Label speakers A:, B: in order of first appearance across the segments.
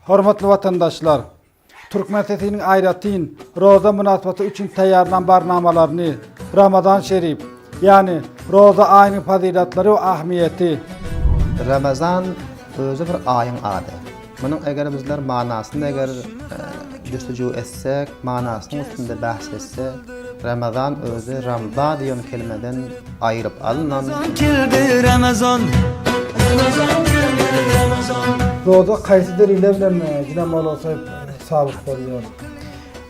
A: Hormatly watandaşlar! Türkmen sesiniň aýratyn roza mynasybeti üçin taýýarlan barnamalaryny Ramazan şerif, ýagny roza aýynyň fazylatlary we ahmiýeti,
B: Ramazan özi bir aýyň ady. Munuň eger bizler manasyny eger jüstüjü etsek, manasynyň üstünde bähs etsek, Ramazan özi Ramza diýen kelimeden aýryp alnan.
A: Roza kaýsy deliller bilen jina molla saýyp sabyt bolýar?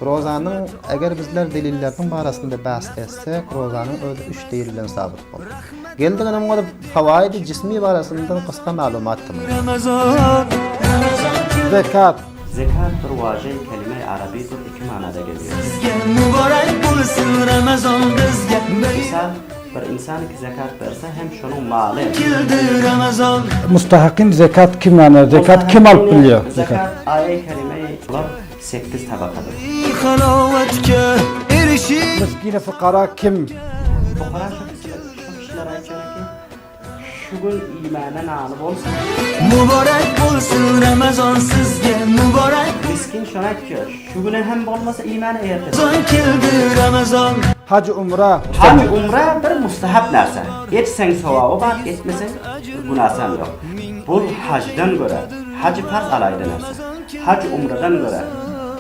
B: Rozanyň eger bizler delilleriniň barasynda bähs etsek, rozanyň özi üç delil bilen sabyt bolýar. Geldigine muňa fawaidi jismi barasynda gysga maglumatdyr.
A: Zekat.
C: Zekat bir wažeý kelime-i arabidir iki manada gelýär. Misal, bir insan ki zekat berse hem şonuň maly.
A: Mustahakin zekat kim ýagny zekat kim alyp bilýär?
C: Zekat aýa-i kerime-i bular sekiz tabakadyr.
A: Miskini fukara kim?
C: Fukara şo kişiler aýtýar ki, Şu gün iýmäne nany bolsun.
D: Muborek bolsun Ramazon sizge muborek.
C: Miskin şony aýtýar, şu güne hem bolmasa iýmäne ertesi.
D: Ramazon keldi Ramazon.
A: Haj umra.
C: Haj umra bir mustahap narsa. Etseň sogaby bar, etmeseň bir günasam ýok. Bul hajdan görä, haj farz alaýda narsa. Haj umradan görä,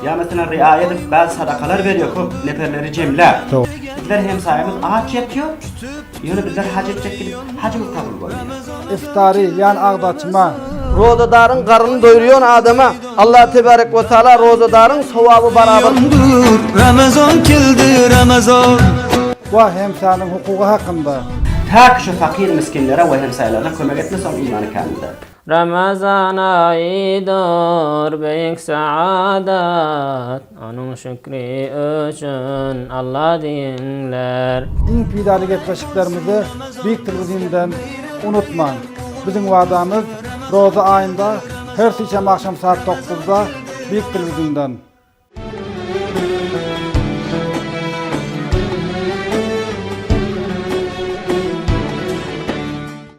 C: ýa meselem riaýa edip bäzi sadakalar berýär köp neperleri jemläp. Bizler hemsaýamyz aç ýatýar. Ýöne bizler haj etjek gidip, hajymyz kabul bolmaýar.
A: Iftary, ýan agzy açma.
E: Rozadaryň garnyny doýurýan adama Allah tebarek we taala rozadaryň sowaby barabar.
D: Ramazon keldi Ramazon.
A: We hemsäniň hukugy hakynda.
C: Täk şu fakir miskinlere we hemsaýalaryna kömek etmese oň imany kämil däl.
F: Ramazan aýydyr beýik saadat, Onuň şükri üçin Alla diýiňler.
A: Iň peýdaly gepleşiklerimizi Beýik Telewiziondan unutmaň. Biziň wadamyz Roza aýynda her sişenbe agşam saat dokuzda Beýik Telewiziondan.